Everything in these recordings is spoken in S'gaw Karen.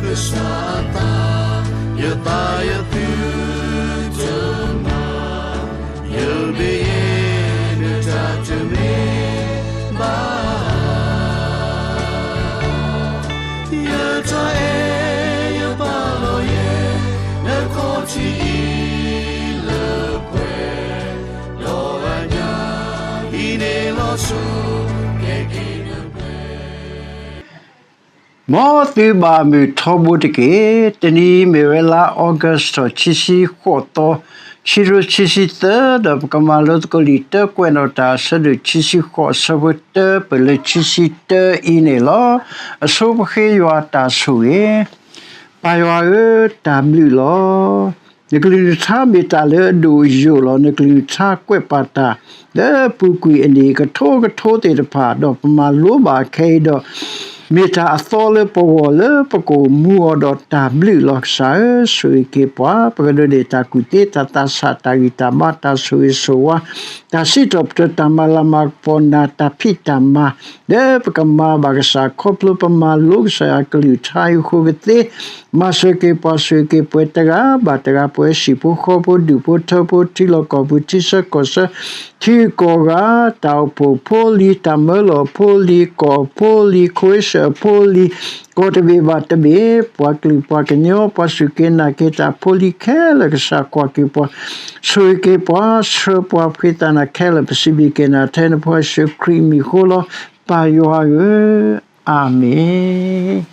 ကစၢ်အသး, ယသးယသုတမၤ, ယမ့ၢ်ယဲနတၢ်တမ့ၢ် ဘၣ်, ယတၢ်အဲၣ်ယပာ်လီၤယဲ နခီၣ်ထံးအံၤလၢပှဲၤ, ဒီးအညၣ်အံၤန့ၣ်လီၤဆိ ကဲက့ၤနပှဲၤ မ်သုဘၣ်မုာ်ထီဘိတက့ၢ်. တနံၤအံၤမ့ၢ်ဝဲလါ August ထီၣ် ခံဆံဃိးသီ, ခံကထိခံဆံသၢ, ဒီးပကမၤလိသကိးလံာ် တၢကွဲးနီၣ်တၢ် အဆၢဒိၣ်ခံဆံဃိး အဆၢဖိတၢ ပၢၢ်လၢခံဆံတၢအံၤန့ၣ်လီၤ. အဆိပဃ့ယွၤတၢ်ဆိၣ်ဂ့ၤ. ပၢ်ယွၤဧၢ, တၢ်ဘျုးလီၤ. နကလုၢ်နကထါမ့ၢ်တၢ်လၢအဒိၣ်အယိာ်လီၤ. နကလုၢ်နကထါကွဲးပာ်တၢ် လၢအပူၤကွံာ်အနံၣ်ကထိကထိသ့ၣ်တဖၣ်, ဒီးပမၤလိဘၣ်ခဲအံၤဒီး မ့ၢ်တၢ်အသီလၢပဂီၢ်လၢပကအိၣ်မူအီၤဒီးတၢ်ဘျုးလီၤ. ကစၢ်ဧၢ, ဆိၣ်ဂ့ၤက့ၤပှၤ, ပကဒိးန့ၢ်တၢ်ကူၣ်သ့, တၢ်သးဆး, တၢ်ဂံၢ်တၢ်ဘါ, တၢ်ဆိၣ်ဂ့ၤဆိၣ်ဝါ, တၢ်စံးထီၣ်ပတြၢၤ, တၢ်မၤလၤမၤကပီၤနၤ, တၢ်ဖံးတၢ်မၤ လၢပကမၤဘၣ်ကစၢ် ခီဖျိပမၤလိကစၢ်ယွၤကလုၢ်ကထါအံၤအဃိကသ့, မၤစၢၤက့ၤပှၤ, ဆိၣ်ဂ့ၤက့ၤပှၤတဂၤဘၣ်တဂၤ, ပဝဲဟံၣ်ဖိဃီဖိ, ဒူၣ်ဖိထၢဖိ, ထံလီၢ်ကီၢ်ပူၤ, ထံဆၢကီၢ်ဆၢ, ထံဂုၤကီၢ်ဂၤ, တၢ်အိၣ်ဖှိၣ်ဖိလံၤ, တၢ်မၢလီၤဖိလံၤ, ကီၢ်ဖိလံၤ, ခိၣ်အ့ၡၢၣ်ဖိလံၤ, ကီၢ်တဘ့ၣ်ဘၣ်တဘ့ၣ်, ပှၤကလုာ်ပှၤကညီ, ပှၤစူၢ်က့ၤနာ်က့ၤတၢ်ဖိလံၤခဲလၢာ်, ကစၢ်ကွၢ်က့ၤပှၤ, ဆိၣ်ဂ့ၤက့ၤပှၤ, ဆှၢပှၤ, ဖှံသးနၤခဲလၢာ်, ပစံးဘျုးက့ၤနၤ ထဲနဖိယ့ၣ်ၡူးခရံာ်အမံၤအဃိလီၤ. ပၢ်ယွၤဧၢ, အၤမ့ၣ်.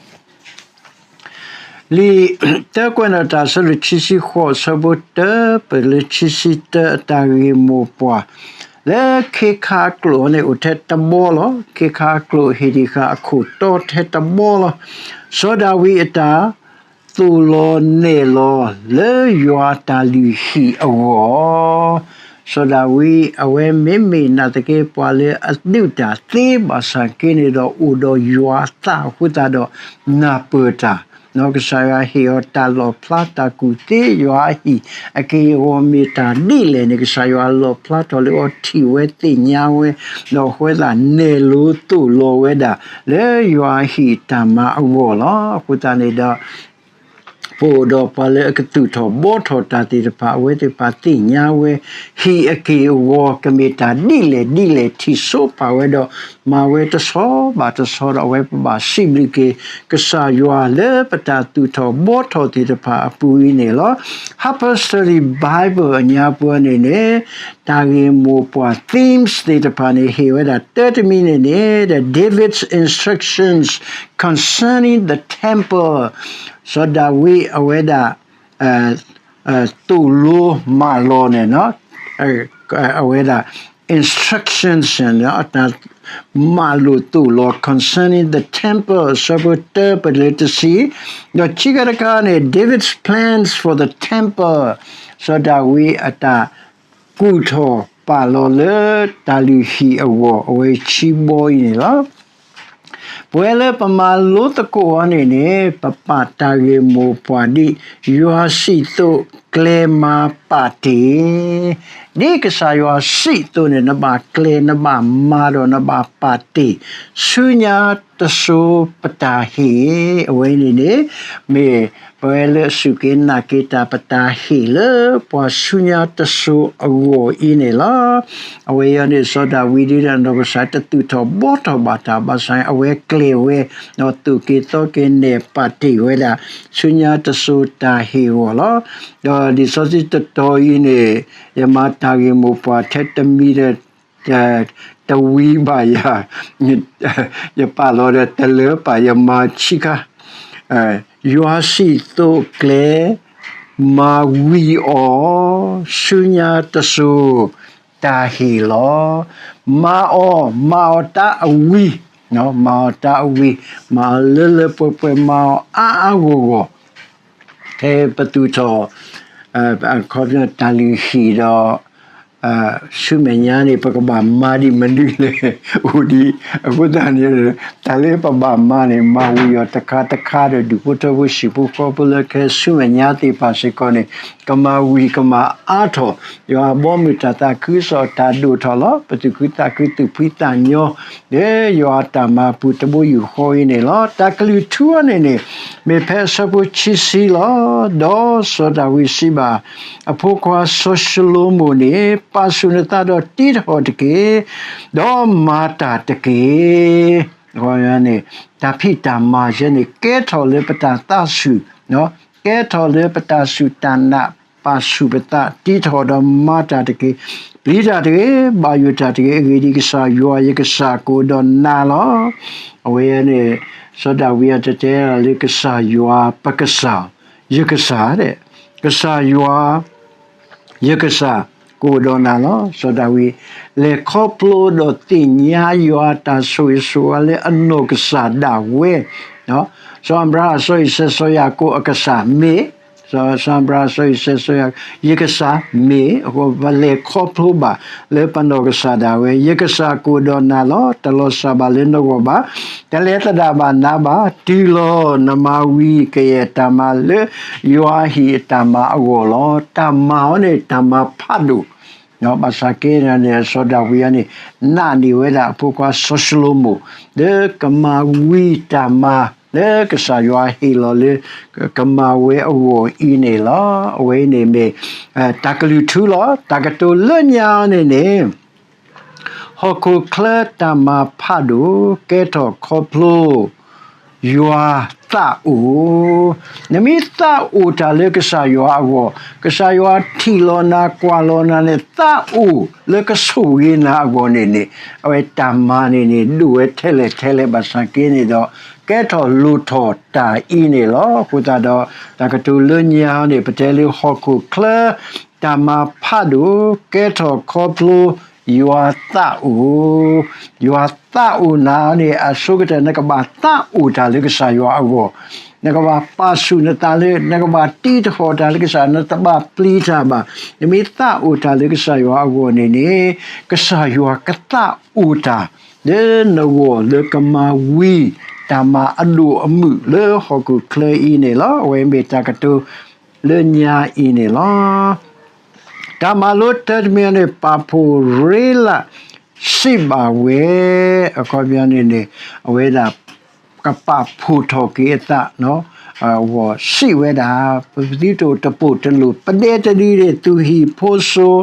လံာ်တၢကွဲးနီၣ်တၢ် အဆၢဒိၣ်ခံဆံဃိး အဆၢဖိတၢ ပၢၢ်လၢခံဆံတၢ အတၢ်ဂ့ၢ်မိၢ်ပှၢ် လၢခ့ခါအကျိာ်န့ၣ် အိၣ်ထဲတဘီလီၤ. ခ့ခါအကျိာ်ဟ့ၣ်ဒံးဃာ်အခိၣ်တီထဲတဘီလီၤ. စီၤဒၤဝံးအတၢ်သိၣ်လီၤနဲၣ်လီၤလၢယွၤတၢ်လုၢ်ဟံၣ်အဂီၢ် စီၤဒၤဝံး အဝဲမ့မ့ၢ်နာ်သက့ ပှၤလၢအဒုးတၢ်သ့ဘၣ်ဆၣ်က့န့ၣ်ဒီး အိၣ်ဒီးယွၤအသးအဃိသတးဒီး နၢ်ပၢၢ်တၢ်, ကစၢ်ယွၤဟ့ၣ်အီၤတၢ်လီၣ်ဖျါတၢ်ကူၣ်သ့ ယွၤအဟံၣ်အက့ၢ်အဂီၤမ့ၢ်တၢ်ဒ်လဲၣ်န့ၣ် ကစၢ်ယွၤလီၣ်ဖျါထီၣ်လၢအီၤထံၣ်ဝဲသ့ၣ်ညါဝဲ, ဒီးအဃိသတးနဲၣ်လိၤသိၣ်လီၤဝဲဒၣ် လၢယွၤအဟံၣ်တၢ်မၤအဂီၢ်လီၤ. အဃိသတးန့ၣ်ဒီး ပအိၣ်ဒီးပှၤလၢအကသူၣ်ထီၣ်ဘှီထီၣ်တၢ်သ့ၣ်တဖၣ် အဝဲသ့ၣ်တဖၣ်သ့ၣ်ညါဝဲ ဟံၣ်အက့ၢ်အဂီၤ ကမ့ၢ်တၢ်ဒ်လဲၣ်ဒ်လဲၣ် ထံၣ်ဆိပာ်ဝဲဒီး မၤဝဲတဆီဘၣ်တဆီဒီး အဝဲပဘၣ်စံးဘျုးက့ၤ ကစၢ်ယွၤလၢပတၢ်သူၣ်ထီၣ်ဘှီထီၣ်သ့ၣ်တဖၣ်အပူၤအံၤန့ၣ်လီၤ. Harper Study Bible အညါပှၤန့ၣ်န့ၣ် တၢ်ဂ့ၢ်မိၢ်ပှၢ် themes သ့ၣ်တဖၣ်န့ၣ် ဟ့ၣ်ဝဲဒၣ်တၢတမံၤန့ၣ်န့ၣ် the David's instructions concerning the temple စီၤဒၤဝံးအဝဲဒၣ် သိၣ်လိမၤလိာ်န့ၣ် အဝဲဒၣ် instructions န့ၣ် တၢ်မၤလိာ်သိၣ်လီၤ concerning the temple အဆၢဖိတၢပၢၢ်လၢတဆံ, ဒီးခံခါတခါန့ၣ် David's plans for the temple စီၤဒၤဝံးအတၢ်ကူၣ်ထီၣ်ပာ်လီၤလၢတၢ်လုၢ်ဟံၣ်အဂီၢ် အဝဲခံဘီအံၤန့ၣ်လီၤ. ပဝဲလၢပမၤလိသကိးအီၤန့ၣ်န့ၣ် ပပာ်တၢ်ဂ့ၢ်မိၢ်ပှၢ်ဒ် ယွၤစံၣ်သိးကျဲမၤပာ်တ့ၢ်, ဒ်ကစၢ်ယွၤစံၣ်သိးန့ၣ် နဘၣ်ကျဲ နဘၣ်မၤဒီးနဘၣ်ပာ်တ့ၢ် ဆူညါတစိၤပတၢ်ဟ့ၣ်, အဝဲန့ၣ်န့ၣ် မ့ၢ်ပဝဲလၢအစူၢ်က့ၤနာ်က့ၤတၢ် ပတၢ်ဟ့ၣ်လၢပှၤဆူညါတစိၤအဂီၢ်အံၤန့ၣ်လီၤ. အဝဲအံၤန့ၣ် စီၤဒၤဝံးဒ်ဒီးနီၢ်ကစၢ် တသူၣ်ထီၣ်ဘှီထီၣ်ဘၣ်တၢ်ဘၣ်ဆၣ် အဝဲကျဲၤဝဲ ဒီးသိၣ်က့ၤသီက့ၤနဲၣ်ပာ်တ့ၢ်ဝဲဒၣ် ဆူညါတစိၤတၢ်ဟ့ၣ်အဂီၢ်လီၤ. ဒီးလံာ်စီဆှံတတီၤအံၤန့ၣ် ယမၤတၢ်ဂ့ၢ်မိၢ်ပှၢ်ထဲတမံၤဒီး တဝံၤဘၣ်ယၤ, ယပာ်လီၤဒီးတလၢပာ် ယမၤဆံးခါ, ယွၤစံၣ်သိးကျဲ မၤဝံၤအီၤ ဆူညါတစိၤ တၢ်ဟ့ၣ်လီၤ. မၤအီၤ, မၤအီၤတၢ်အဝံၤ, မၤအီၤတၢ်အဝံၤ, မၤအီၤလၢလၢပှဲၤပှဲၤ, မၤအီၤအါအါဂီၢ်ဂီၢ်, ဖဲပသူၣ်ထီၣ် အခီပညီတၢ်လုၢ်ဟံၣ်ဒီး ဆူမဲာ်ညါန့ၣ် ပကဘၣ်မၤဒံးမနုၤလဲၣ် အိၣ်ဒံး. အဃိသတးန့ၣ် တၢ်လၢပဘၣ်မၤန့ၣ် မၤဝံၤအီၤတခါတခါဒီး ဒူၣ်ဖိထၢဖိ ဟံၣ်ဖိဃီဖိလၢကဆူမဲာ်ညါသ့ၣ်တဖၣ်စ့ၢ်ကီးန့ၣ် ကမၤဝံၤကမၤအါထီၣ်, ယွၤအဘီအမုၢ်တၢ်သးခုကစီၣ်တၢ်ဒိၣ်ထီၣ်လီၤ. ပသူၣ်ခုသးခုသူၣ်ဖှံသးညီ, ဒီးယွၤအတၢ်မၤပူၤတဘိယူၢ်ဃီအံၤန့ၣ်လီၤ. တၢ်ကလုၢ်ထူအီၤန့ၣ်န့ၣ် မ့ၢ်ဖဲအဆၢဖိခံဆံလီၤ. ဒီးစီၤဒၤဝံးစံးဘၣ် အဖိခွါစီၤၡလိၤမိၣ်န့ၣ်, ပာ်ဆူၣ်နသးဒီးတ့ထီၣ်တက့ၢ်, ဒီးမၤတၢ်တက့ၢ်. န့ၣ် တၢ်ဖံးတၢ်မၤယဲန့ၣ် ကဲထီၣ်လၢပတၢ်သးဆူၣ်, ကဲထီၣ်လၢပတၢ်စူၢ်တၢ်နာ်, ပာ်ဆူၣ်ပသး တ့ထီၣ်ဒီးမၤတၢ်တက့ၢ်. ပျံၤတၢ်တဂ့ၤ, ဘၣ်ယိၣ်တၢ်တဂ့ၤ, အဂ့ၢ်ဒ်အံၤ, ကစၢ်ယွၤယကစၢ်ကအိၣ်ဒီးနၤလီၤ. အဝဲန့ၣ် စီၤဒၤဝံးအတတဲလၢကစၢ်ယွၤပကစၢ်, ယကစၢ်, ကစၢ်ယွၤ ယကစၢ်ကအိၣ်ဒီးနၤလီၤ. စီၤဒၤဝံး လဲၤခီဖျိဒီးသ့ၣ်ညါယွၤအတၢ်ဆိၣ်ဂ့ၤဆိၣ်ဝါလၢအနီၢ်ကစၢ်ဒၣ်ဝဲ, စီၤအၤဘြၤဟၣ် စီၤအံၤစဲး စီၤယၤကိာ်အကစၢ်မ့ၢ်, စီၤအၤဘြၤဟၣ် စီၤအံၤစဲး စီၤယၤကိာ် ယကစၢ်မ့ၢ်, အဃိပလဲၤခီဖျိဘၣ်လၢပနီၢ်ကစၢ်ဒၣ်ဝဲ, ယကစၢ်ကအိၣ်ဒီးနၤလီၤ. တလီၤစၢ်ဘၣ်လၢနဂီၢ်ဘၣ်, တလဲၤသဒၣ်ဘၣ်နၤဘၣ်, တုၤလီၤနမၤဝံၤကယဲၢ်တၢ်မၤလၢယွၤဟံၣ်အတၢ်မၤအဂီၢ်လီၤ. တၢ်မၤအီၤန့ၣ် တၢ်မၤဖးဒိၣ် ဘၣ်ဆၣ်က့န့ၣ် စီၤဒၤဝံးအံၤန့ၣ် နာ်န့ၢ်ဝဲဒၣ်အဖိခွါစီၤၡလိၤမိၣ် လၢကမၤဝံၤတၢ်မၤလၢကစၢ်ယွၤဟ့ၣ်လီၤလၢ ကမၤဝဲအဂီၢ်အံၤန့ၣ်လီၤ. အဝဲအံၤန့ၣ်မ့ၢ် တၢ်ကလုၢ်ထူလီၤ. တၢ်ကတိၤလၢညါအီၤန့ၣ်န့ၣ် ဟီၣ်ခိၣ်ချၢတၢ်မၤဖးဒိၣ် ကဲထီၣ်ခီဖျိ ယွၤသးအိၣ်, နမ့ၢ်သးအိၣ်တၢ်လၢကစၢ်ယွၤအဂီၢ်, ကစၢ်ယွၤထံၣ်လီၤနၤကွၢ်လီၤနၤန့ၣ် သးအိၣ်လၢကဆိၣ်ဂ့ၤနၤအဂီၢ်န့ၣ်န့ၣ် အဝဲတၢ်မၤန့ၣ်န့ၣ် ဒိၣ်ဝဲထဲလဲၣ်ထဲလဲၣ်ဘၣ်ဆၣ်က့န့ၣ်ဒီး ကဲထီၣ်လိၣ်ထီၣ်တၢ်အံၤန့ၣ်လီၤ. အဃိသတးဒီး တၢ်ကတိၤလၢညါန့ၣ် ပတဲလၢဟီၣ်ခိၣ်ချၢ တၢ်မၤဖးဒိၣ် ကဲထီၣ်ခီဖျိ ယွၤသးအိၣ်, ယွၤသးအိၣ်နၤန့ၣ် အဆိကတၢၢ် နကဘၣ်သးအိၣ်တၢ်လၢကစၢ်ယွၤအဂီၢ်, နကဘၣ်ပာ်ဆူၣ်နသးလၢ နကဘၣ်တ့ထီၣ်တၢ်လၢကစၢ်, နတဘၣ်ပျံၤတၢ်ဘၣ်. နမ့ၢ်သးအိၣ်တၢ်လၢကစၢ်ယွၤအဂီၢ်န့ၣ်န့ၣ် ကစၢ်ယွၤကသးအိၣ်တၢ် လၢနဂီၢ်လၢကမၤဝံၤ တၢ်မၤအဒိၣ်အမုာ်လၢဟီၣ်ခိၣ်ချၢအံၤန့ၣ်လီၤ. အဝဲမ့ၢ်တၢ်ကတိၤလၢညါအံၤန့ၣ်လီၤ. တၢ်မၤလိတၢ်တမံၤန့ၣ် ပာ်ဖှိၣ်ရ့လး စံးဘၣ်ဝဲ, အခီပညီန့ၣ်န့ၣ် အဝဲဒၣ် ကပာ်ဖှိၣ်ထီၣ်က့ၤအသး ဂီၢ်စံးဝဲဒၣ်, ပသုတအိၣ်တပိၢ်တလိၣ် ပဒဲတဒုန့ၣ် သူၣ်ဟံၣ်ဖိစိၤ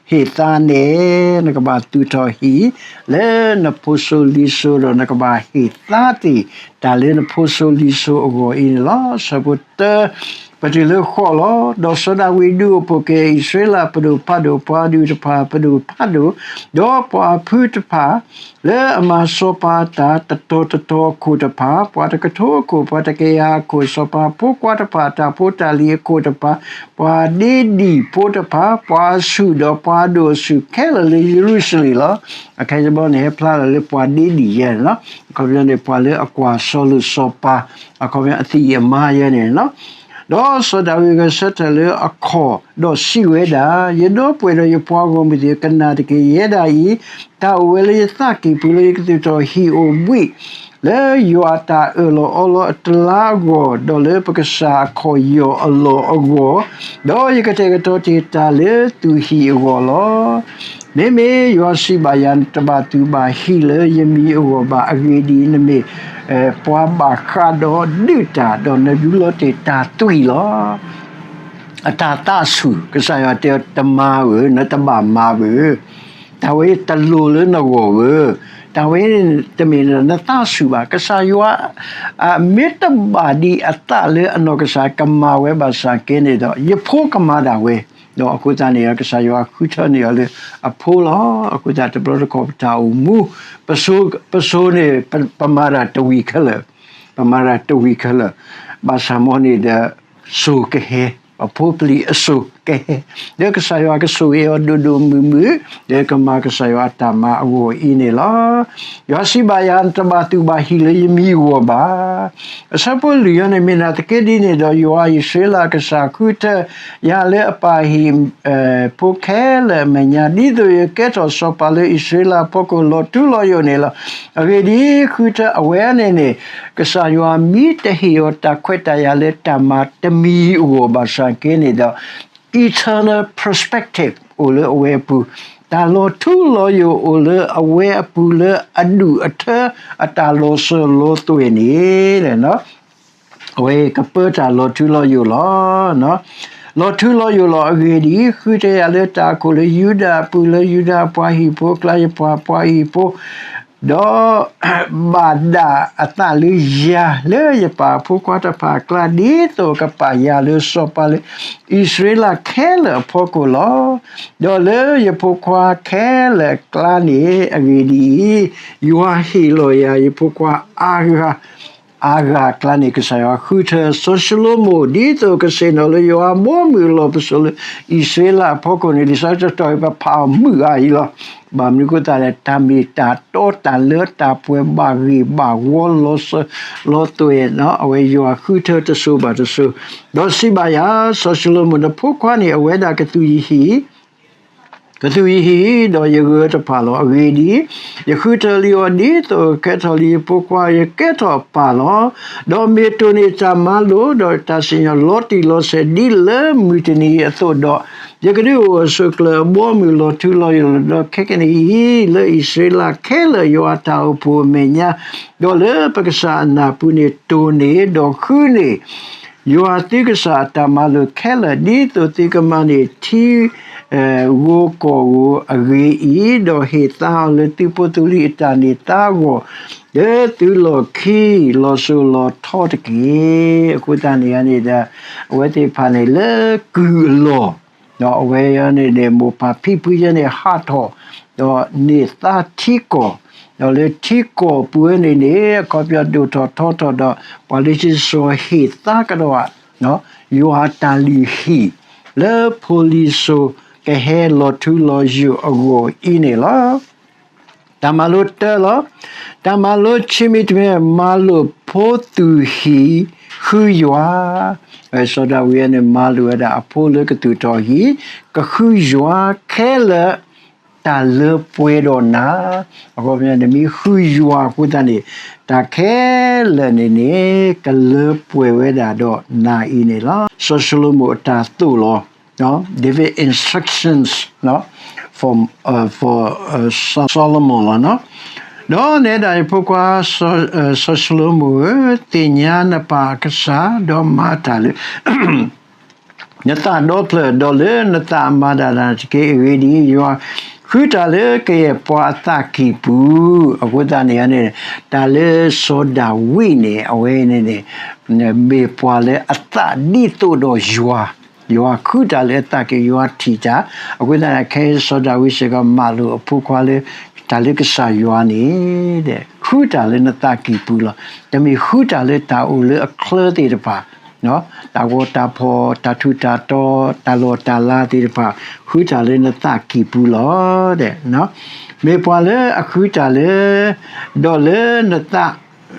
ဟ့ၣ်သါန့ၣ်, နကဘၣ်သူၣ်ထီၣ်ဟံၣ်လၢနဖိစိၤလံၤစိၤဒီး နကဘၣ်ဟ့ၣ်သါသ့ၣ် တၢ်လၢနဖိစိၤလံၤစိၤအဂီၢ်အံၤန့ၣ်လီၤ. ဆၢဖိတၢ ပတုၤလၢဃိးလီၤ. ဒီးစီၤဒၤဝံးဒုးအိၣ်ဖှိၣ်က့ၤ အံၣ်စရ့လးပဒိၣ်ဖးဒိၣ် ပှၤဒုးတဖၣ် ပဒိၣ်ဖးဒိၣ်, ဒီးပှၤဖုတဖၣ် လၢအမၤစီၤပၤအတၢ် တတီၤတတီၤအခိၣ်တဖၣ်, ပှၤတကထိအခိၣ်, ပှၤတကယၤအခိၣ်, စီၤပၤဖိခွါတဖၣ် အတၢ်ဖိတၢ်လံၤအခိၣ်တဖၣ်, ပှၤဒ့ဒံၣ်ဖိတဖၣ်, ပှၤအဆူၣ်ဒီးပှၤအဒိၣ်အဆူၣ်ခဲလၢာ်လၢယရူၤၡလ့ၣ်လီၤ. အခဲအံၤတဘျီန့ၣ် ဟဲဖျါလီၤလၢပှၤဒ့ဒံၣ်ယဲန့ၣ်လီၤ. အခီပညီန့ၣ် ပှၤလၢအကွၢ်စီၤလိာ်စီၤပၤ, အခီပညီအသံၣ်အမါယဲန့ၣ်လီၤ. ဒီးစီၤဒၤဝံးဂဲၤဆၢထၢၣ်လၢအခီၣ်, ဒီးစံးဝဲဒၣ်, ယဒီပုၢ်ဝဲၢ်ဒီးယပှၤဂီၢ်မုၢ်သ့ၣ်ဧၢ, ကနၣ်တက့ၢ်. ယဲဒၣ်အံၤ တၢ်အိၣ်ဝဲလၢယသးကံၢ်ပူၤလၢယကသူၣ်ထီၣ်ဟံၣ်အိၣ်ဘှံး လၢယွၤအတၢ်အၢၣ်လီၤအီလီၤအတလါအဂီၢ်, ဒီးလၢပကစၢ်အခီၣ်ယီၢ်အလီၢ်အဂီၢ်, ဒီးယကတဲာ်ကတီၤတ့ၢ်တၢ်လၢသူၣ်ဟံၣ်အဂီၢ်လီၤ. မ့မ့ၢ်ယွၤစံးဘၣ်ယၤ, နတဘၣ်သူၣ်ဘၣ်ဟံၣ်လၢယမံၤအဂီၢ်ဘၣ်. အဂ့ၢ်ဒ်အံၤ, နမ့ၢ်ပှၤဘၣ်ဃးဒီးဒုးတၢ်, ဒီးနဒုးလီၤတ့ၢ်တၢ်သွံၣ်လီၤ. အတၢ်သးဆူၣ်, ကစၢ်ယွၤတဲအီၤတမၤဧၢ, နတဘၣ်မၤဘၣ်. တၢ်ဝဲတလိၤလၢနဂီၢ်ဧၢ, တၢ်ဝဲတမ့ၢ်နသးဆူၣ်ဘၣ်. ကစၢ်ယွၤ မ့ၢ်တဘၣ်ဒံးအသးလၢအနီၢ်ကစၢ်ကမၤဝဲဘၣ်ဆၣ်က့န့ၣ်ဒီး ယဖိကမၤဒၣ်ဝဲ, ဒီးအဃိသတးန့ၣ် ကစၢ်ယွၤဃုထၢန့ၢ်အီၤလၢအဖိလီၤ. အဃိသတးတဘျီတခီၣ်ပတၢ်အိၣ်မူ, ပစိၤန့ၣ် ပမၤတၢ်တဝံၤခဲလၢာ်, ပမၤတၢ်တဝံၤခဲလၢာ်, ဘၣ်ဆၣ်မ်န့ၣ်ဒီး စိၤကဟဲ, အဖိပလံၤအစိၤကဟဲ, ဒီးကစၢ်ယွၤကဆိၣ်ဂ့ၤအီၤဒိၣ်ဒိၣ်မုၢ်မုၢ်, ဒီးကမၤကစၢ်ယွၤအတၢ်မၤအဂီၢ်အံၤန့ၣ်လီၤ. ယွၤစံးဘၣ်ယၤ, နတဘၣ်သူၣ်ဘၣ်ဟံၣ်လၢယမံၤအဂီၢ်ဘၣ်. အဆၢဖိလွံၢ်န့ၣ် မ့ၢ်နာ်သက့ဒ်န့ၣ်ဒီး ယွၤအံၣ်စရ့လးအကစၢ်ဃုထၢယၤလၢအပၢ်ဟံၣ် ဖိခဲလၢာ်အမဲာ်ညါ, ဒ်သိးယကဲထီၣ်စီၤပၤလၢအံၣ်စရ့လးအဖီခိၣ်လီၤထူလီၤယိာ်န့ၣ်လီၤ. အဂ့ၢ်ဒ်အံၤ, ဃုထၢအဝဲန့ၣ်န့ၣ် ကစၢ်ယွၤမ့ၢ်တဟ့ၣ်အီၤတၢ်ခွဲးတၢ်ယာ်လၢတၢ်မၤတမံၤအဂီၢ်ဘၣ်ဆၣ်က့န့ၣ်ဒီး eternal perspective အိၣ်လၢအဝဲအပူၤ, တၢ်လီၤထူလီၤယိာ်အိၣ်လၢအဝဲအပူၤလၢအဒူၣ်အထၢ အတၢ်လီၤစၢၤလီၤသွဲၣ်န့ၣ် အဝဲကပၢတၢ်လီၤထူလီၤယိာ်လီၤ. လီၤထူလီၤယိာ်လီၤ. အဂ့ၢ်ဒ်အံၤ, ဃုထၢယၤလၢတၢ်အခိၣ်လၢယူဒၤအပူၤ, လၢယူဒၤအပှၤဟံၣ်ဖိ, ကျါယပှၤပှၤဟံၣ်ဖိ, ဒီး ဘၣ်ဒၣ်အသးလၢယၤ လၢယပၢ်အဖိခွါတဖၣ်အကျါ, ဒ်သိးကပာ်ယၤလၢစီၤပၤလၢ အံၣ်စရ့လးခဲလၢာ်အဖီခိၣ်လီၤ. ဒီးလၢယဖိခွါခဲလၢာ်အကျါန့ၣ်. အဂ့ၢ်ဒ်အံၤ, ယွၤဟ့ၣ်လီၤယၤယဖိခွါအါဂၤ အါဂၤအကျါန့ၣ် ကစၢ်ယွၤဃုထၢစီၤၡလိၤမိၣ် ဒ်သိးကဆ့ၣ်နီၤလၢယွၤအဘီအမုၢ်အလီၢ်ပစိာ်လၢ အံၣ်စရ့လးအဖီခိၣ်န့ၣ် လံာ်စီဆှံတတီၤအံၤ ပဖးအီၤမုာ်ဂၤအံၤလီၤ. ဘၣ်မနုၤအဃိသတးလဲၣ်, တၢ်မ့ၢ်တၢ်တီတၢ်လၢတၢ်ပှဲၤ ဘၣ်ဂ့ၢ်ဘၣ်ဝီ လီၤစၢၤလီၤသွဲၣ်, အဝဲယွၤဃုထၢတစိၤဘၣ်တစိၤ, ဒီးစံးဘၣ်ယၤ, စီၤၡလိၤမိၣ်, နဖိခွါန့ၣ် အဝဲဒၣ်ကသူၣ်ယဟံၣ် ကသူၣ်ယဟံၣ်ဒီးယဂၢၤတဖၣ်လီၤ. အဂ့ၢ်ဒ်အံၤ, ယဃုထၢလံအီၤ ဒ်သိးကကဲထီၣ်လံယဖိခွါ, ယကဲထီၣ်ပၢ်လီၤ. ဒီးမ့ၢ်တိၢ်န့ၢ်တၢ်မၤလိာ် ဒီးတၢ်စံၣ်ညီၣ်လီၤတံၢ်လီၤဆဲး ဒ်လၢမုၢ်တနံၤအံၤအသိးဒီး, ယကဒုးအိၣ်အစိၤကျၢၤအဘီအမုၢ်လီၤထူလီၤယိာ်လီၤ. ဒီးခဲကနံၣ်အံၤ လၢအံၣ်စရ့လးခဲလၢာ် ယွၤအတၢ်အိၣ်ဖှိၣ်အမဲာ်ညါ, ဒီးလၢပကစၢ်အနၢ်ပူၤန့ၣ် တိၢ်န့ၢ်ဒီးဃုန့ၢ် ယွၤသုကစၢ်အတၢ်မၤလိာ်ခဲလၢာ် ဒ်သိးသုကမၤန့ၢ်ထံ ဂိၤကီၢ်ဂိၤအဂ့ၢ်အံၤ, ဒီးဟ့ၣ်သါအီၤလၢသုဖိသုလံၤအတၢ်န့ၢ်သါအဂီၢ်, လၢသုလီၢ်ခံလီၤစိၤလီၤထီတက့ၢ်. အဃိသတးန့ၣ်န့ၣ်ဒီး အဝဲသ့ၣ်တဖၣ်န့ၣ်လၢကုၢ်အလီၢ် ဒီးအဝဲန့ၣ်န့ၣ် မိၢ်ပၢ်ဖံဖုယဲန့ၣ်ဟးထီၣ်, ဒီးန့ၢ်သါထံကီၢ်, ဒီးလၢထံကီၢ်ပူၤဝဲန့ၣ်န့ၣ် အခီပညီဒိၣ်ထီၣ်ထီထီၣ်ဒီး ပှၤလၢစံၣ်စိၤဟ့ၣ်သါကဒီး ယွၤအတၢ်လုၢ်ဟံၣ် လၢဖိလံၤစိၤကဟဲလီၤထူလီၤယိာ်အဂီၢ်အံၤန့ၣ်လီၤ. တၢ်မၤလိတၢလီၤ. တၢ်မၤလိဆံးမံၤတမံၤ မၤလိာ်ဖိသူၣ်ဟံၣ်ဃုယွၤ. စီၤဒၤဝံးန့ၣ် မၤလိာ်ဝဲဒၣ်အဖိလၢကသူၣ်ထီၣ်ဟံၣ် ကဃုယွၤခဲလၢာ် တၢ်လၢပှဲၤဒီးနၤ, အခီပညီန့ၣ် မ့ၢ်ဃုယွၤအဃိသတးန့ၣ် တၢ်ခဲလၢာ်န့ၣ်န့ၣ် ကလၢပှဲၤဝဲဒၣ်ဒီးနၤအံၤန့ၣ်လီၤ. စီၤၡလိၤမိၣ်အတၢ်သိၣ်လီၤ David instructions for, for Solomon လီၤ. ဒီးနဲဒၣ်ယဖိခွါ စီၤၡလိၤမိၣ်ဧၢ, သ့ၣ်ညါနပၢ်အကစၢ်, ဒီးမၤတၢ်လၢ နသးဒီဖျၢၣ်, ဒီးလၢနသးမၤဒၣ်တၢ်တက့ၢ်. အဂ့ၢ်ဒ်အံၤ, ယွၤဃုတၢ်လၢကယဲၢ်ပှၤအသးကံၢ်ပူၤ. အဃိသတးန့ၣ်န့ၣ် တၢ်လၢစီၤဒၤဝံးန့ၣ် အဝဲန့ၣ်န့ၣ် မ့ၢ်ပှၤလၢအသးဒ်သိးဒီးယွၤ, ယွၤဃုတၢ်လၢအသးကံၢ်, ယွၤထံၣ်တၢ်. အဃိသတးန့ၣ် ခဲအံၤစီၤဒၤဝံးစ့ၢ်ကီးမၤလိာ်အဖိခွါလၢ တၢ်လၢကစၢ်ယွၤန့ၣ် ဃုတၢ်လၢနသးကံၢ်ပူၤလီၤ. တမ့ၢ်ဃုတၢ်လၢတၢ်အိၣ်လၢအချၢသ့ၣ်တဖၣ်, တၢ်ဂီၤတၢ်ဖီၣ်, တၢ်ထူးတၢ်တီၤ, တၢ်လီၢ်တၢ်လၤသ့ၣ်တဖၣ်, ဃုတၢ်လၢနသးကံၢ်ပူၤလီၤ. မ့ၢ်ပှၤလၢအဃုတၢ်လၢ ဒီးလၢနသး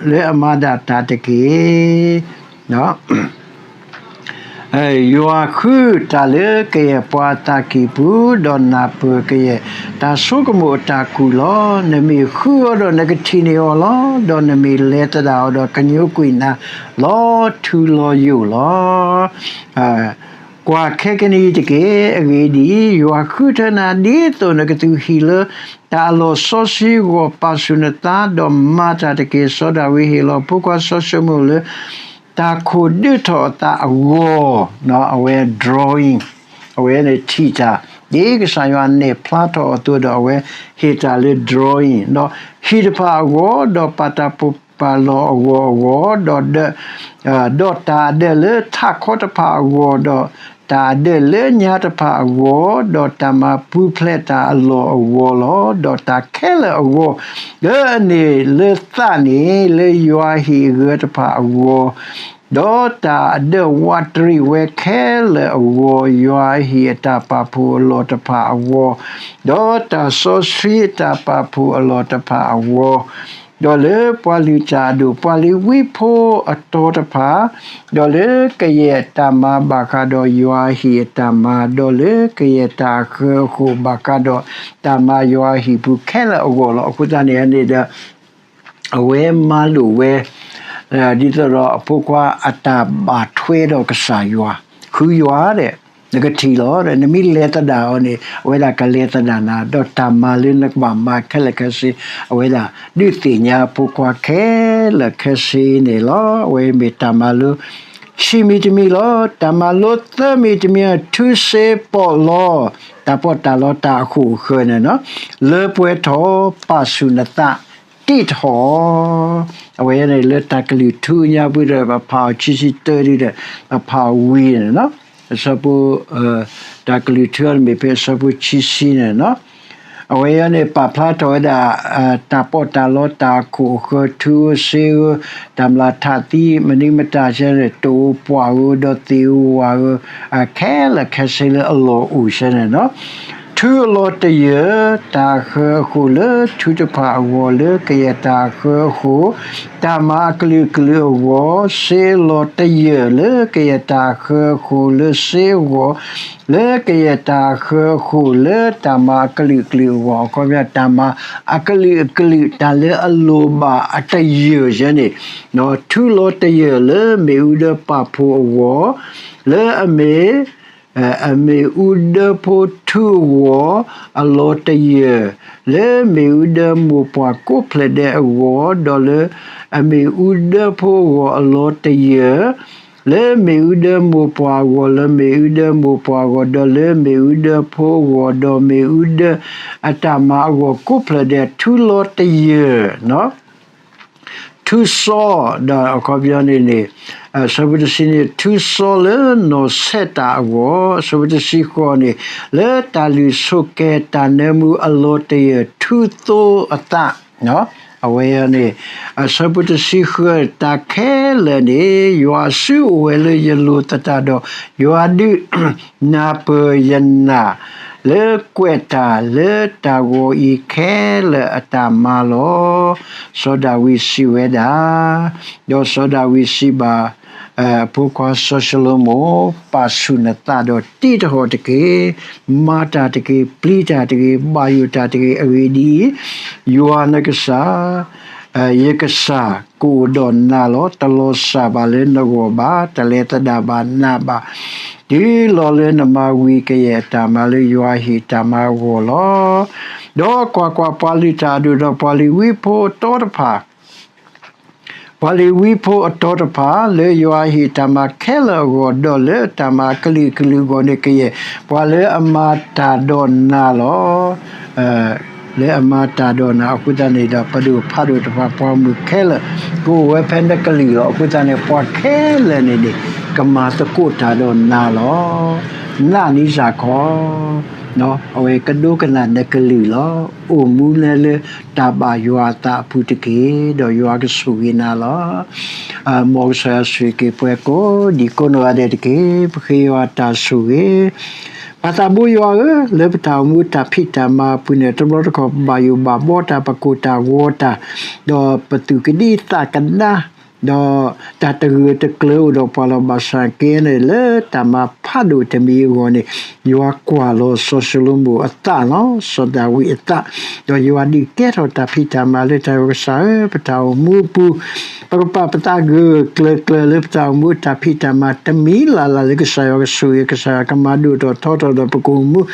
လၢအမၤဒၣ်တၢ်တက့ၢ်. ယွၤဃုတၢ်လၢကယဲၢ်ပှၤအသးကံၢ်ပူၤ, ဒီးနၢ်ပၢၢ်ကယဲၢ်တၢ်ဆိကမိၣ်အတၢ်ကူၣ်လီၤ. နမ့ၢ်ဃုအီၤဒီးနကထံၣ်န့ၢ်အီၤလီၤ. ဒီးနမ့ၢ်လဲၤသဒၣ်အီၤဒီးကညိကွံာ်နၤလီၤထူလီၤယိာ်လီၤ. ကွၢ်ခဲကနံၣ်အံၤတက့ၢ်. အဂ့ၢ်ဒ်အံၤ, ယွၤဃုထၢနၤဒ်သိးနကသူၣ်ဟံၣ်လၢ တၢ်အလီၢ်စီဆှံအဂီၢ် ပာ်ဆူၣ်နသး, ဒီးမၤတၢ်တက့ၢ်. စီၤဒၤဝံးဟ့ၣ်လီၤဖိခွါစီၤၡလိၤမိၣ်လၢ တၢ်ခိၣ်ဒုးထီၣ်အသးအဂီၢ်, အဝဲ drawing, အဝဲန့ၣ်ထံၣ်တၢ်, ဒ်ကစၢ်ယွၤနဲၣ်ဖျါထီၣ်အသိးဒီး အဝဲဟ့ၣ်တၢ်လၢ drawing, ဒီးဟံၣ်တဖၣ်အဂီၢ်, ဒီးပာ်တၢ်ပူၤပာ်လီၢ်အဂီၢ်အဂီၢ်, ဒီး ဒီးတၢ်အဒၢးလၢထးခီတဖၣ်အဂီၢ်, ဒီးတၢ်အဒၢးလၢညါတဖၣ်အဂီၢ်, ဒီးတၢ်မၤပူၤဖျဲးတၢ်အလီၢ်အဂီၢ်လီၤ. ဒီးတၢ်ခဲလၢာ်အဂီၢ် လၢအန့ၢ်လၢသးန့ၣ် လၢယွၤဟံၣ်အဂၢၤတဖၣ်အဂီၢ်, ဒီးတၢ်အဒၢးဝးတရံးဝဲခဲလၢာ်အဂီၢ်, ယွၤဟံၣ်အတၢ်ပာ်ဖှိၣ်အလီၢ်တဖၣ်အဂီၢ်, ဒီးတၢ်စီဆှံအတၢ်ပာ်ဖှိၣ်အလီၢ်တဖၣ်အဂီၢ်, ဒီးလၢပှၤလုၢ်တၢ်အဒိၣ်, ပှၤလ့ၤဝံဖိအတီတဖၣ်, ဒီးလၢကယဲၢ်တၢ်မၤဘၣ်ဃးဒီးယွၤဟံၣ်အတၢ်မၤ, ဒီးလၢကယဲၢ်တၢ်ဃၢၤအဃိာ်ဘၣ်ဃးဒီးတၢ်မၤယွၤဟံၣ်ပူၤခဲလၢာ်အဂီၢ်လီၤ. အဃိသတးန့ၣ်န့ၣ်ဒီး အဝဲမၤလိာ်ဝဲ ဒ်သိးဒီးအဖိခွါအတၢ်ဘၣ်ထွဲဒီးကစၢ်ယွၤ, ဃုယွၤဒဲး, နကထံၣ်လီၤ. နမ့ၢ်လဲၤသဒၣ်အီၤန့ၣ် အဝဲဒၣ်ကလဲၤသဒၣ်နၤ, ဒီးတၢ်မၤလၢနကဘၣ်မၤခဲလၢာ်ခဲဆ့ အဝဲဒၣ်ဒုးသ့ၣ်ညါဖိခွါခဲလၢာ်ခဲဆ့န့ၣ်လီၤ. အဝဲမ့ၢ်တၢ်မၤလိ ခံမံၤတမံၤလီၤ. တၢ်မၤလိသၢမံၤတမံၤ ထုစ့ပီးလီ တၢ်ပီးတၢ်လီတၢ်အခိၣ်အဃၢၤန့ၣ်, လၢပှဲၤထီၣ် ပာ်ဆူၣ်နသး တံၢ်တဟီၣ်. အဝဲန့ၣ်လၢတၢ်ကလုၢ်ထုအညါပူၤဒီး ပဖးအီၤခံဆံတၢဒုဒီး ပဖးအီၤဝံၤန့ၣ်, အဆၢဖိ တၢ်ကလုၢ်ထုအံၤန့ၣ်မ့ၢ်ဖဲအဆၢဖိခံဆံန့ၣ်, အဝဲအံၤန့ၣ် ပာ်ဖျါထီၣ်ဝဲဒၣ် တၢ်ပီးတၢ်လီတၢ်အခိၣ်အဃၢၤ ထုဧိၤစ့ဧိၤ, တၢ်မျၢ်ထးသံ မနုၤမတၤစဲန့ၣ် တအိၣ်ပှၤဧိၤ ဒီးသ့ၣ်ဧိၤဝၣ်ဧိၤ ခဲလၢာ်ခဲဆ့လၢအလီၢ်အိၣ်စဲန့ၣ် ထုအလီၤတယၢၢ် တၢ်ဃၢၤအဃိၣ်လၢထုတဖၣ်အဂီၢ် လၢကယဲၢ်တၢ်ဃၢၤအဃိၣ်, တၢ်မၤအကလုာ်ကလုာ်အဂီၢ်, စ့အလီၤတယၢၢ် လၢကယဲၢ်တၢ်ဃၢၤအဃိၣ်လၢစ့အဂီၢ်, လၢကယဲၢ်တၢ်ဃၢၤအဃိၣ်လၢတၢ်မၤအကလုာ်ကလုာ်အဂီၢ်, အခီပညီ တၢ်မၤအကလုာ်ကလုာ် တၢ်လၢအလိၣ်ဘၣ်အတယၢၢ်ယဲန့ၣ်, ထုလီၤတယၢၢ်လၢမ့ၣ်အူဒၢပာ်ဖှိၣ်အဂီၢ်, လၢအမ့ၢ် အမ့ၣ်အူဒၢဖိထုအဂီၢ် အလီၤတယၢၢ်, လၢမ့ၣ်အူဒၢမိၢ်ပှၢ်ကိးဖျၢၣ်ဒဲးအဂီၢ်, ဒီးလၢအမ့ၣ်အူဒၢဖိအဂီၢ်အလီၤတယၢၢ်, လၢမ့ၣ်အူဒၢမိၢ်ပှၢ်အဂီၢ်, လၢမ့ၣ်အူဒၢမိၢ်ပှၢ်အဂီၢ်, ဒီးလၢမ့ၣ်အူဒၢဖိအဂီၢ်, ဒီးမ့ၣ်အူဒၢအတၢ်မၤအဂီၢ်ကိးဖျၢၣ်ဒဲး ထုလီၤတယၢၢ် ထုစီ, ဒီးအခီပညီန့ၣ်န့ၣ်, အဆၢဖိတဆံန့ၣ် ထုစီလၢနီၢ်ဆဲးတၢ်အဂီၢ်, အဆၢဖိတဆံဃိးန့ၣ် လၢတၢ်လုၢ်ဆိၣ်ကဲၤတၢ်နၢမူအလီၤတယၢၢ်ထုသိအသး, အဝဲန့ၣ် အဆၢဖိတဆံဃု တၢ်ခဲလၢာ်န့ၣ် ယွၤအစုအိၣ်ဝဲလၢယလိၤသတးဒီး ယွၤဒုးနၢ်ပၢၢ်ယနာ် လၢကွဲးတၢ်လၢတၢ်ဂီၤအံၤခဲလၢာ်အတၢ်မၤလီၤ. စီၤဒၤဝံးစံးဝဲဒၣ်, ဒီးစီၤဒၤဝံးစံးဘၣ် အဖိခွါစီၤၡလိၤမိၣ်, ပာ်ဆူၣ်နသးဒီးတံၢ်တဟီၣ်တက့ၢ်, မၤတၢ်တက့ၢ်, ပျံၤတၢ်တက့ၢ်, ဘၣ်ယိၣ်တၢ်တက့ၢ်. အဂ့ၢ်ဒ်အံၤ, ယွၤနကစၢ် ယကစၢ်ကအိၣ်ဒီးနၤလီၤ. တလီၤစၢ်ဘၣ်လၢနဂီၢ်ဘၣ်, တလဲၤသဒၣ်ဘၣ်နၤဘၣ်, တုၤလီၤလၢနမၤဝံၤကယဲၢ်အတၢ်မၤလၢယွၤဟ့ၣ်တၢ်မၤအဂီၢ်လီၤ. ဒီးကွၢ်ကွၢ်, ပှၤလုၢ်တၢ်အဒိၣ်ဒီးပှၤလ့ၤဝံဖိအတီတဖၣ် ပှၤလ့ၤဝံဖိအတီတဖၣ် လၢယွၤဟ့ၣ်တၢ်မၤခဲလၢာ်အဂီၢ်, ဒီးလၢတၢ်မၤအကလုာ်ကလုာ်အဂီၢ်န့ၣ် ကယဲၢ်ပှၤလၢအမၤတၢ်ဒီးနၤလီၤ. လၢအမၤတၢ်ဒီးနၤအဃိသတးန့ၣ်ဒီး ပဒိၣ်ဖးဒိၣ်တဖၣ် ပှၤမုၣ်ခဲလၢာ် ကအိၣ်ဝဲဖဲနကလုာ်လီၤ. အဃိသတးန့ၣ် ပှၤခဲလၢာ်န့ၣ်န့ၣ် ကမၤသကိးတၢ်ဒီးနၤလီၤ. နးနံစၢ်ခီ အဝဲကဒိကနၣ်နကလုၢ်လီၤ. အိၣ်မူနဲလၢတၢ်ဘၣ်ယွၤအသးအပူၤတက့ၢ်, ဒီးယွၤကဆိၣ်ဂ့ၤနၤလီၤ. မ်ကစၢ်ယွၤဆိၣ်ဂ့ၤက့ၤပှၤကိးဒံးကိးနီၢ်ဂၤဒဲးတက့ၢ်. ပဃ့ယွၤတၢ်ဆိၣ်ဂ့ၤ ပၢ်သးဘိယွၤဧၢ, လၢပတၢ်အိၣ်မူတၢ်ဖံးတၢ်မၤအပူၤန့ၣ် တဘျီတခီၣ် ပဘၣ်ယိၣ်ဘၣ်ဘီတၢ်, ပကိၢ်တၢ်ဂီၤတၢ်, ဒီးပသူၣ်ကဒံသးကဒါ, ဒီးတၢ်တဂၢၢ်တကျၢၤအိၣ်ဒီးပှၤလီၤ. ဘၣ်ဆၣ်က့န့ၣ် လၢတၢ်မၤဖးဒိၣ်တမံၤအဂီၢ်န့ၣ် ယွၤကွၢ်လီၤစီၤၡလိၤမိၣ်အသးလီၤ, စီၤဒၤဝံးအသး, ဒီးယွၤဒုးကဲထီၣ်တၢ်ဖံးတၢ်မၤလၢတၢ်ဂီၤ. ကစၢ်ဧၢ, ပတၢ်အိၣ်မူအပူၤ ပကပာ်ပသးဂၢၢ်ဂၢၢ်ကျၢၤကျၢၤလၢပတၢ်အိၣ်မူတၢ်ဖံးတၢ်မၤတမံၤလၢ်လၢ်လၢကစၢ်ယွၤကဆိၣ်ဂ့ၤ, ကစၢ်ယွၤကမၤဒိၣ်ထီၣ်ထီထီၣ်ဒီးပကအိၣ်မူ ဒ်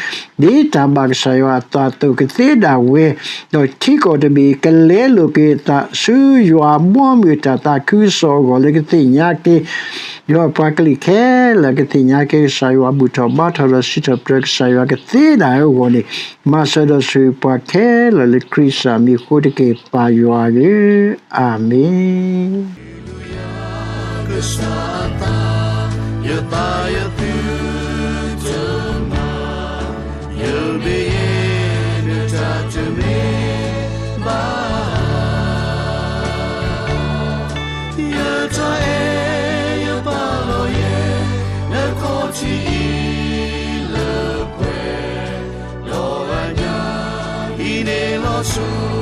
တၢ်ဘၣ်ကစၢ်ယွၤအသးအသိးကသ့ဒၣ်ဝဲ, ဒီးထံကီၢ်တဘ့ၣ်ကလဲလိာ်က့ၤအသးဆူယွၤဘီမုၢ်တၢ်သးခုကစီၣ်အဂီၢ်လၢကသ့ၣ်ညါက့ၤ ယွၤပှၤကလုာ်ခဲလၢာ်ကသ့ၣ်ညါက့ၤ ကစၢ်ယွၤဘူၣ်ထီၣ်ဘါထီၣ်ဒီးစံးထီၣ်ပတြၢၤကစၢ်ယွၤကသ့ဒၣ်ဝဲအဂီၢ်န့ၣ်, မၤစၢၤဒီးဆိၣ်ဂ့ၤပှၤခဲလၢာ်လၢခရံာ်စၢ်မံၤအဃိတက့ၢ်, ပၢ်ယွၤဧၢ, အၤမ့ၣ်. ကစၢ်အသး, ယသးယသုတမၤ, ယမ့ၢ်ယဲ နတၢ်တမ့ၢ်ဘၣ်. ယတၢ်အဲၣ်ယပာ်လီၤယဲ နခီၣ်ထံးအံၤလၢပှဲၤ, ဒီးအညၣ်အံၤန့ၣ်လီၤဆီ